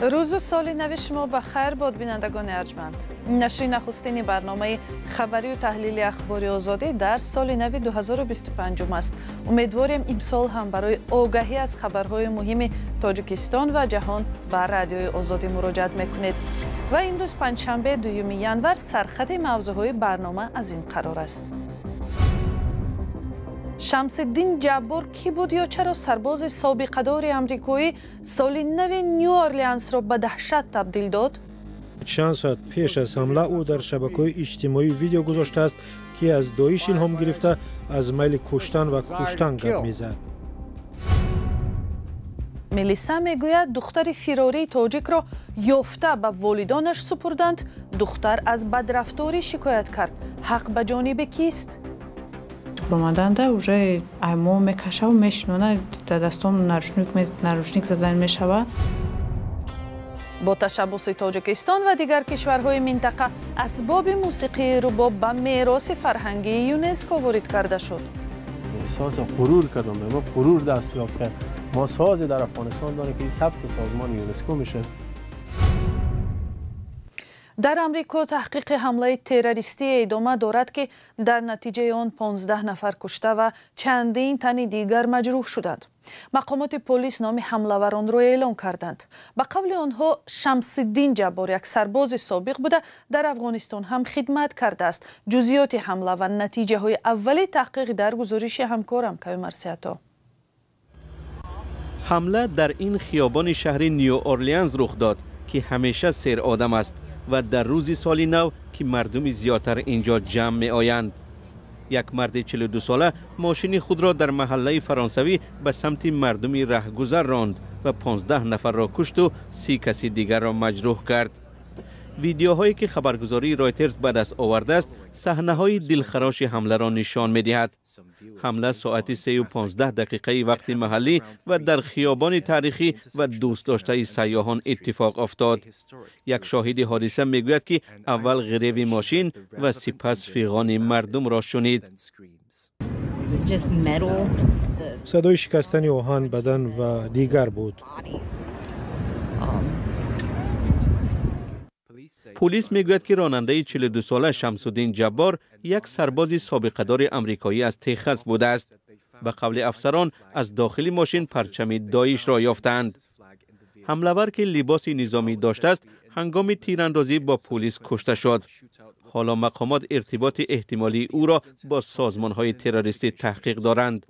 Рӯзу соли нави шумо ба хайр бод, бинандагони арҷманд. Нашри нахустини барномаи хабарию таҳлили Ахбори Озодӣ дар соли нави 2025 аст. Умедворем, имсол ҳам барои огаҳӣ аз хабарҳои муҳими Тоҷикистон ва ҷаҳон ба Радиои Озодӣ муроҷиат мекунед. Ва имрӯз панҷшанбе, 2 январ, сархати мавзӯъҳои барнома аз ин қарор аст. Шамсиддин Ҷаббор кӣ буд ё чаро сарбози собиқадори амрикоӣ соли нави Ню Орлеансро ба даҳшат табдил дод? Чанд соат пеш аз ҳамла ӯ дар шабакаҳои иҷтимоӣ видео гузоштааст, ки аз Доиш илҳом гирифта, аз майли куштан ва куштан гап мезад. Милиса мегӯяд, духтари фирории тоҷикро ёфта ба волидонаш супурданд. Духтар аз бадрафторӣ шикоят кард. Ҳақ ба ҷониби кист? Омаданда уже аймо мекашаву мешинона, дар дастом наручник задан мешава. Бо ташаббуси Тоҷикистон ва дигар кишварҳои минтақа асбоби мусиқии рубоб ба мероси фарҳангии ЮНЕСКО ворид карда шуд. Эҳсоси ғурур кардам, мо ғурур даст ёфт кард. Мо созе дар Афғонистон дорем, ки сабти созмони ЮНЕСКО мешавад. Дар Амрико таҳқиқи ҳамлаи террористие идома дорад, ки дар натиҷаи он 15 нафар кушта ва чандин тани дигар маҷрӯҳ шуданд. Мақомоти полис номи ҳамлаваронро эълон карданд. Ба қавли онҳо, Шамсиддин Ҷаббор як сарбози собиқ буда, дар Афғонистон ҳам хидмат кардааст. Ҷузъиёти ҳамла ва натиҷаҳои аввали таҳқиқ дар гузориши ҳамкорам Каюмарсиято. Ҳамла дар ин хиёбони шаҳри Ню Орлеанс рух дод, ки ҳамеша серодам аст ва дар рӯзи соли нав, ки мардуми зиёдтар инҷо ҷамъ меоянд. Як марди 42 сола мошини худро дар маҳаллаи фаронсавӣ ба самти мардуми раҳгузар ронд ва 15 нафарро кушту 30 каси дигарро маҷрӯҳ кард. Видеоҳое, ки хабаргузории Ройтерс ба даст овардааст, саҳнаҳои дилхароши ҳамларо нишон медиҳад. Ҳамла соати 3:15 дақиқаи вақти маҳаллӣ ва дар хиёбони таърихӣ ва дӯстдоштаи сайёҳон иттифоқ афтод. Як шоҳиди ҳодиса мегӯяд, ки аввал ғиреви мошин ва сипас фиғони мардумро шунид. Садои шикастани оҳан, бадан ва дигар буд. Полис мегӯяд, ки ронандаи 42 сола Шамсуддин Ҷаббор як сарбози собиқадори амрикоӣ аз Техас будааст. Ба қавли афсарон, аз дохили мошин парчами Доишро ёфтаанд. Ҳамлавар, ки либоси низомӣ доштааст, ҳангоми тирандозӣ бо полис кушта шуд. Ҳоло мақомот иртиботи эҳтимолии ӯро бо созмонҳои террористӣ таҳқиқ доранд.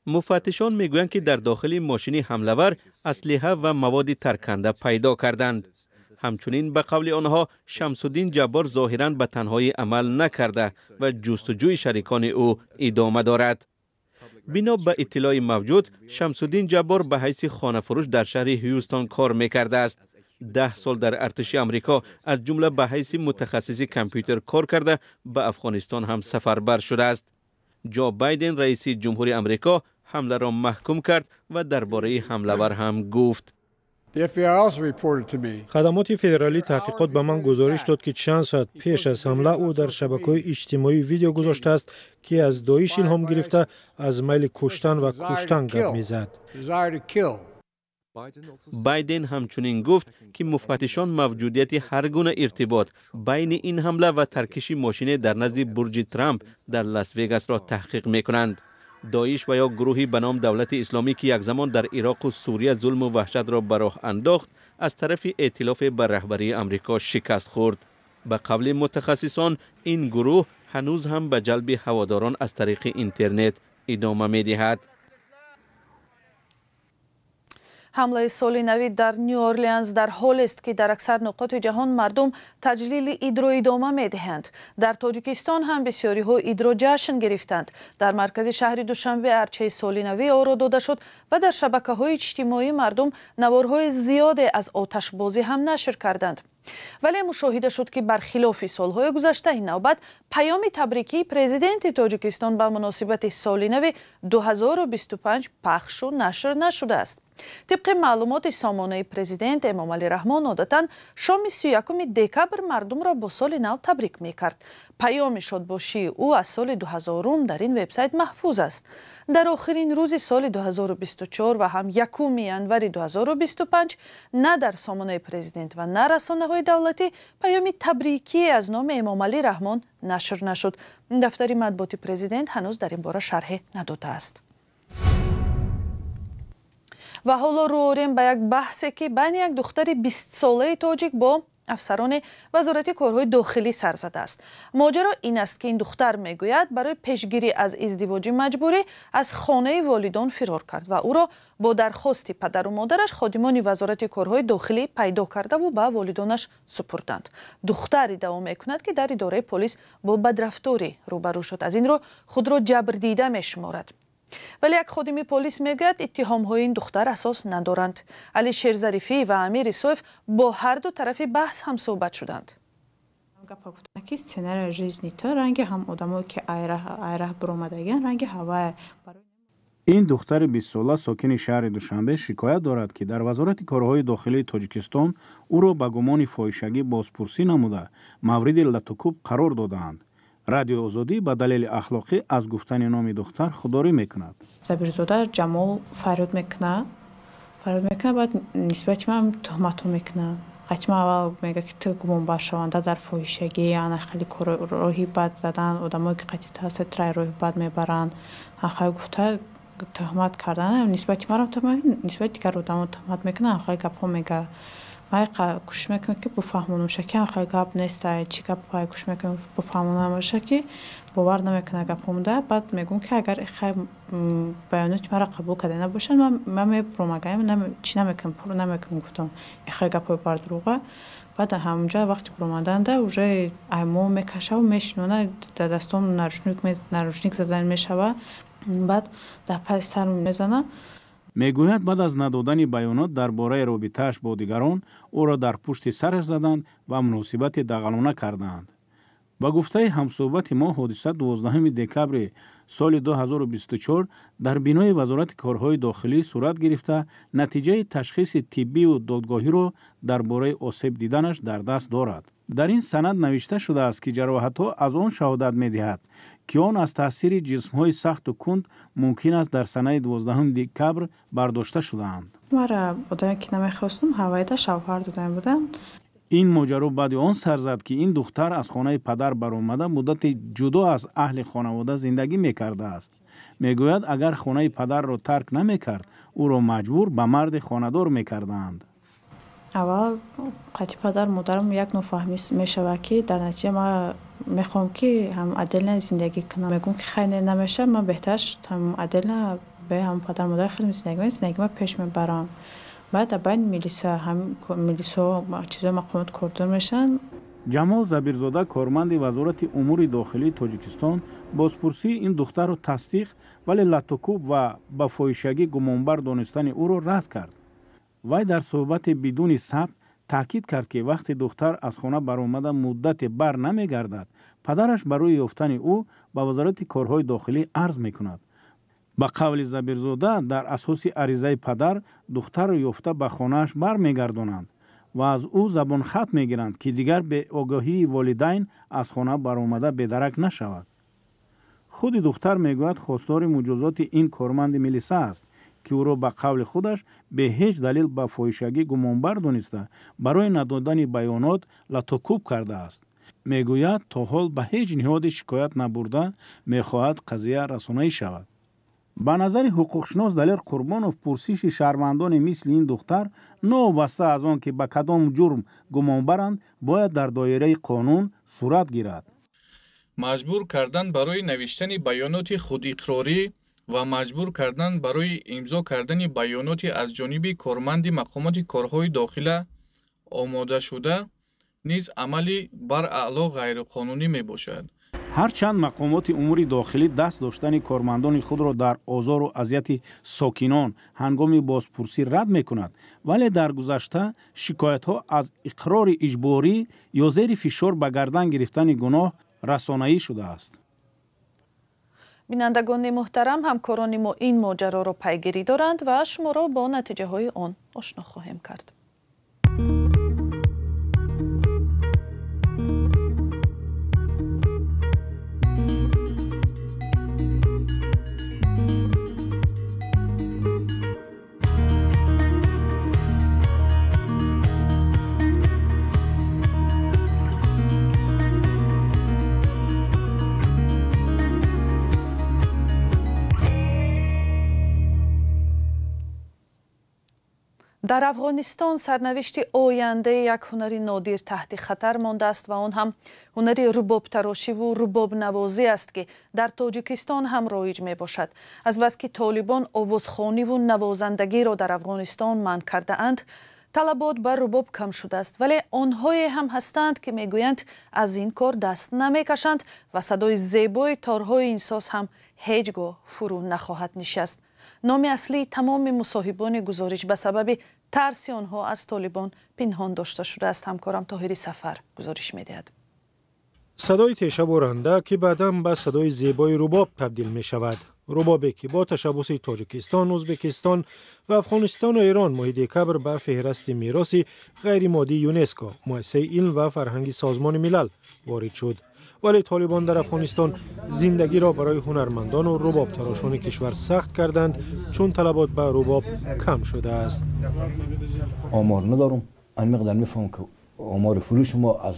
Муфаттишон мегӯянд, ки дар дохили мошини ҳамлавар аслиҳа ва маводи тарканда пайдо карданд. Ҳамчунин, ба қавли онҳо, Шамсуддин Ҷаббор зоҳиран ба танҳоӣ амал накарда ва ҷустуҷӯи шарикони ӯ идома дорад. Бино ба иттилои мавҷуд, Шамсуддин Ҷаббор ба ҳайси хонафурӯш дар шаҳри Ҳюстон кор мекардааст. 10 сол дар артиши Амрико, аз ҷумла ба ҳайси мутахассиси компютер кор карда, ба Афғонистон ҳам сафарбар шудааст. Ҷо Байден, раиси ҷумҳури Амрико, ҳамларо маҳкум кард ва дар бораи ҳамлавар ҳам гуфт. Хадамоти федералии таҳқиқот ба ман гузориш дод, ки чанд соат пеш аз ҳамла ӯ дар шабакаҳои иҷтимоӣ видео гузоштааст, ки аз Доиш илҳом гирифта, аз майли куштан ва куштан гап мезад. Байден ҳамчунин гуфт, ки муфаттишон мавҷудияти ҳар гуна иртибот байни ин ҳамла ва таркиши мошине дар назди бурҷи Трамп дар Лас-Вегасро таҳқиқ мекунанд. Доиш ва ё гурӯҳе ба ном Давлати Исломӣ, ки як замон дар Ироқу Сурия зулму ваҳшатро ба роҳ андохт, аз тарафи эътилофе ба раҳбарии Амрико шикаст хӯрд. Ба қавли мутахассисон, ин гурӯҳ ҳанӯз ҳам ба ҷалби ҳаводорон аз тариқи интернет идома медиҳад. Ҳамлаи соли навӣ дар Ню Орлеанс дар ҳолест, ки дар аксар нуқоти ҷаҳон мардум таҷлили идро идома медиҳанд. Дар Тоҷикистон ҳам бисёриҳо идро ҷашн гирифтанд. Дар маркази шаҳри Душанбе арчаи соли навӣ оро дода шуд ва дар шабакаҳои иҷтимоӣ мардум наворҳои зиёде аз оташбозӣ ҳам нашр карданд. Вале мушоҳида шуд, ки бархилофи солҳои гузашта, ин навбат паёми табрикии президенти Тоҷикистон ба муносибати соли нави 2025 пахшу нашр нашудааст. Тибқи маълумоти сомонаи президент, Эмомалӣ Раҳмон одатан шоми 31 декабр мардумро бо соли нав табрик мекард. Паёми шодбошии ӯ аз соли 2000 дар ин вебсайт маҳфуз аст. Дар охирин рӯзи соли 2024 ва ҳам 1 январи 2025 на дар сомонаи президент ва на расонаҳои давлатӣ паёми табрикӣ аз номи Эмомалӣ Раҳмон нашр нашуд. Дафтари матбуоти президент ҳанӯз дар ин бора шарҳе надодааст. Ва ҳоло рӯ орем ба як баҳсе, ки байни як духтари 20-солаи тоҷик бо афсарони вазорати корҳои дохилӣ сар задааст. Моҷаро ин аст, ки ин духтар мегӯяд, барои пешгирӣ аз издивоҷи маҷбурӣ аз хонаи волидон фирор кард ва ӯро бо дархости падару модараш ходимони вазорати корҳои дохилӣ пайдо кардаву ба волидонаш супурданд. Духтар иддао мекунад, ки дар идораи полис бо бадрафторӣ рӯбарӯ шуд, аз ин рӯ худро ҷабрдида мешуморад. Вале як ходими полис мегӯяд, иттиҳомҳои ин духтар асос надоранд. Алишер Зарифӣ ва Амир Исоев бо ҳар ду тарафи баҳс ҳамсӯҳбат шуданд. Гапа гуфтанд, ки сценария жизни то ранги ҳам одамое, ки айраҳ биромадагиан, ранги ҳавая. Ин духтари 20-сола сокини шаҳри Душанбе шикоят дорад, ки дар вазорати корҳои дохилии Тоҷикистон ӯро ба гумони фоҳишагӣ бозпурсӣ намуда, мавриди латукӯб қарор додаанд. Радиои Озодӣ ба далели ахлоқӣ аз гуфтани номи духтар худдорӣ мекунад. Забирзода Ҷамол фарёд мекунад, баъд нисбати ман туҳматҳо мекунад. Қатъи аввал мегӯяд, ки ту гумонбаршаванда дар фоҳишагӣ, ана хеле роҳи бад задан, одамое ки қатъи ҳастанд трай роҳи бад мебаранд. Хай гуфта туҳмат кардан, нисбати маро туҳмат, нисбати дигар одамо туҳмат мекунад, хай гапҳо мегӯяд. Ман кӯшиш мекунам, ки буфаҳмонамша, ки хай гап нест, чӣ гап, кӯшиш мекунам буфаҳмонамша, ки бовар намекунад гапҳомда. Баъд мегӯям, ки агар хай баёноти маро қабул карда набошанд, ман мебуромагаям, чӣ намекунам, пур намекунам, гуфтам хай гапҳои бардурӯға. Баъд ҳамонҷо вақти буромаданда уже аймо мекашаву мешинона, дар дастом наручник задан мешава, баъд дар паи сар мезана. Мегӯяд, баъд аз надодани баёнот дар бораи робитааш бо дигарон ӯро дар пушти сараш заданд ва муносибати дағалона кардаанд. Ба гуфтаи ҳамсӯҳбати мо, ҳодиса 12 декабри соли 2024 дар бинои вазорати корҳои дохилӣ сурат гирифта, натиҷаи ташхиси тиббию додгоҳиро дар бораи осеб диданаш дар даст дорад. Дар ин санад навишта шудааст, ки ҷароҳатҳо аз он шаҳодат медиҳад, ки он аз таъсири ҷисмҳои сахту кунд мумкин аст дар санаи 12 декабр бардошта шудаанд. Мара одаме, ки намехостум, ҳавайда шавҳар додан будам. Ин моҷаро баъди он сар зад, ки ин духтар аз хонаи падар баромада муддати ҷудо аз аҳли хонавода зиндагӣ мекардааст. Мегӯяд, агар хонаи падарро тарк намекард, ӯро маҷбур ба марди хонадор мекардаанд. Аввал қатъи падар модарам як нофаҳмӣ мешавад, ки дар натиҷа ман мехоҳам, ки ҳам отдельно зиндагӣ кунам. Мегӯям, ки хай намешавад, ман беҳтар ҳам отдельно бе ҳам падар модар хеле зиндагӣ ман пеш мебарам. Баъд дар байни милиса ҳам милисо чизои мақомот кордор мешаванд. Ҷамол Забирзода, корманди вазорати умури дохилии Тоҷикистон, бозпурсии ин духтарро тасдиқ, вале латукӯб ва ба фоҳишагӣ гумонбар донистани ӯро рад кард. Вай дар суҳбати бидуни сабт таъкид кард, ки вақте духтар аз хона баромада муддате бар намегардад, падараш барои ёфтани ӯ ба вазорати корҳои дохилӣ арз мекунад. Ба қавли Забирзода, дар асоси аризаи падар духтарро ёфта ба хонааш бармегардонанд ва аз ӯ забонхат мегиранд, ки дигар беогоҳии волидайн аз хона баромада бедарак нашавад. Худи духтар мегӯяд, хостори муҷозоти ин корманди милиса аст, ки ӯро ба қавли худаш бе ҳеҷ далел ба фоҳишагӣ гумонбар дониста, барои надодани баёнот латукӯб кардааст. Мегӯяд, то ҳол ба ҳеҷ ниҳоде шикоят набурда, мехоҳад қазия расонаӣ шавад. Ба назари ҳуқуқшинос Далер Қурбонов, пурсиши шаҳрвандони мисли ин духтар, новобаста аз он ки ба кадом ҷурм гумонбаранд, бояд дар доираи қонун сурат гирад. Маҷбур кардан барои навиштани баёноти худиқрорӣ ва маҷбур кардан барои имзо кардани баёноти аз ҷониби корманди мақомоти корҳои дохила омодашуда низ амали бараъло ғайриқонунӣ мебошад. Ҳарчанд мақомоти умури дохилӣ даст доштани кормандони худро дар озору азияти сокинон ҳангоми бозпурсӣ рад мекунад, вале дар гузашта шикоятҳо аз иқрори иҷборӣ ё зери фишор ба гардан гирифтани гуноҳ расонаӣ шудааст. Бинандагони муҳтарам, ҳамкорони мо ин моҷароро пайгирӣ доранд ва шуморо бо натиҷаҳои он ошно хоҳем кард. Дар Афғонистон сарнавишти ояндаи як ҳунари нодир таҳти хатар мондааст ва он ҳам ҳунари рубобтарошиву рубобнавозӣ аст, ки дар Тоҷикистон ҳам роиҷ мебошад. Азбаски толибон овозхониву навозандагиро дар Афғонистон манъ кардаанд, талабот ба рубоб кам шудааст, вале онҳое ҳам ҳастанд, ки мегӯянд аз ин кор даст намекашанд ва садои зебои торҳои ин соз ҳам ҳеҷ гоҳ фурӯ нахоҳад нишаст. Номи аслии тамоми мусоҳибони гузориш ба сабаби тарси онҳо аз толибон пинҳон дошта шудааст. Ҳамкорам Тоҳири Сафар гузориш медиҳад. Садои тешаву ранда, ки баъдан ба садои зебои рубоб табдил мешавад. Рубобе, ки бо ташаббуси Тоҷикистон, Ӯзбекистон ва Афғонистону Эрон моҳи декабр ба феҳрасти мероси ғайримоддии ЮНЕСКО, муассисаи илм ва фарҳанги Созмони Милал, ворид шуд. Вале толибон дар Афғонистон зиндагиро барои ҳунармандону рубобтарошони кишвар сахт карданд, чун талабот ба рубоб кам шудааст. Омор надорам, ан миқдор мефаҳмам, ки омори фурӯши мо аз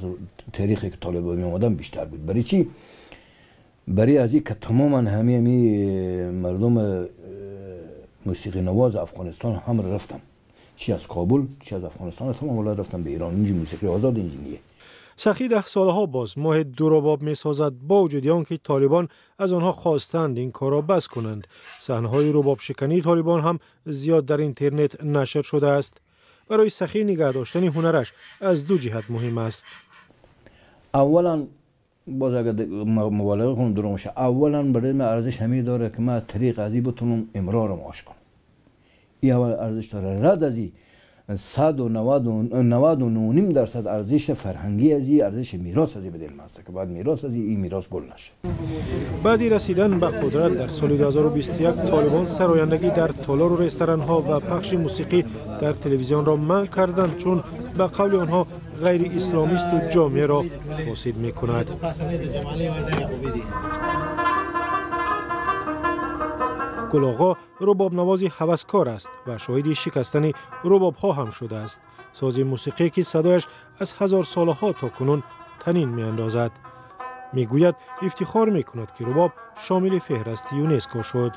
тариқе ки толибон меомадан бештар буд. Барои чӣ? Барои аз ин ки тамоман ҳамаи мардум мусиқинавоз Афғонистон ҳам рафтан, чӣ аз Кобул, чӣ аз Афғонистон, тамом рафтан ба Эрон. Инҷо мусиқӣ озод, инҷо ниє. Сахӣ 10 солаҳо боз моҳи ду рубоб месозад, бо вуҷуди он ки толибон аз онҳо хостанд ин корро бас кунанд. Саҳнаҳои рубобшикании толибон ҳам зиёд дар интернет нашр шудааст. Барои Сахӣ нигаҳ доштани ҳунараш аз ду ҷиҳат муҳим аст. Аввалан, боз агар муболиға кунам, дурӯғ меша. Аввалан, барои ман арзиш ҳамин дорад, ки ман аз тариқ аз ин битунам имрорам ош кунам. Ин аввал арзиш дорад. Рад аз ин 99.5% арзиш фарҳангӣ аз ин, арзиши мерос аз ин ба дил аст, ки бояд мерос аз ин мерос гул нашад. Баъди расидан ба қудрат дар соли 2021 толибон сарояндагӣ дар толору ресторанҳо ва пахши мусиқӣ дар телевизионро манъ карданд, чун ба қавли онҳо ғайриисломисту ҷомеаро фосид мекунад. Гулоғо рубобнавози ҳаваскор аст ва шоҳиди шикастани рубобҳо ҳам шудааст. Сози мусиқие, ки садояш аз ҳазорсолаҳо то кунун танин меандозад. Мегӯяд, ифтихор мекунад, ки рубоб шомили феҳрасти ЮНЕСКО шуд.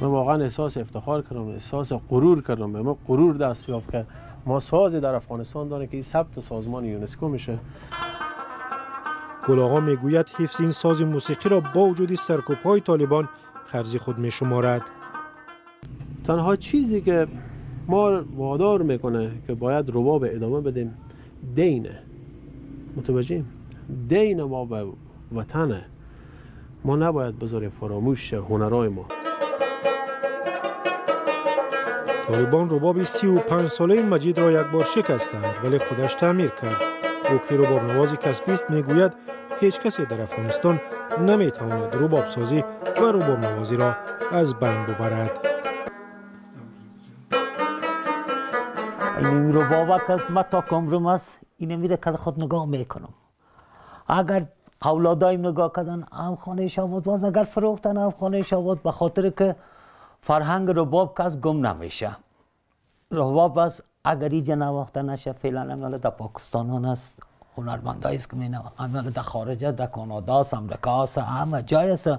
Ман воқеан эҳсоси ифтихор кардам, эҳсоси ғурур кардам. Ба мо ғурур даст ёфт, ки мо созе дар Афғонистон дорем, ки ин сабту созмони ЮНЕСКО меша. Гулоғо мегӯяд, ҳифзи ин сози мусиқиро бо вуҷуди саркӯбҳои толибон қарзи худ мешуморад. Танҳо чизе ки мо водор мекунад, ки бояд рубоб идома بدیم, дینه. متوجهیم؟ دین ما به وطنه. ما نباید بذاریم فراموش شه هنرهای ما. толибон рубоби 35-солаи Маҷидро як бор шикастанд, вале худаш таъмир кард. Ӯ, ки рубобнавози касбист, мегӯяд, ҳеҷ касе дар Афғонистон наметавонад рубобсозӣ ва рубобнавозиро аз байн бубарад. این ربابه که من تا کمرم است، اینو میره که خود نگاه میکنم. اگر اولادایم نگاه کردن هم خانه شاباد، باز اگر فروختن هم خانه شاباد، به خاطر که فرهنگ رباب کس گم نمیشه. رباب است اگر اینجا نواخته نشه، فعلا هم در پاکستان هست، هنرمندایی است که می در خارج، در کانادا است، امریکا است، همه جای است.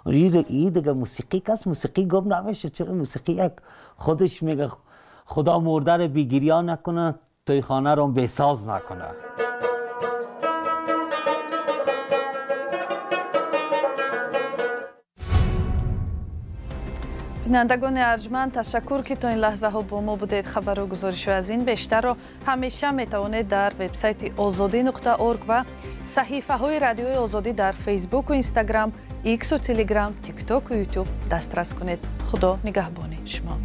این دیگه موسیقی کس موسیقی گم نمیشه. چرا موسیقی یک خودش میگه خدا مرده رو بیگریا نکنه، توی خانه رو بساز نکنه. Бинандагони арҷманд, ташаккур, ки то ин лаҳзаҳо бо мо будед. Хабару гузоришҳои аз ин бештарро ҳамеша метавонед дар вебсайти озодӣ.орг ва саҳифаҳои Радиои Озодӣ дар Фейсбуку Инстаграм, Иксу Телеграм, Тиктоку Ютуб дастрас кунед. Худо нигаҳбони шумо.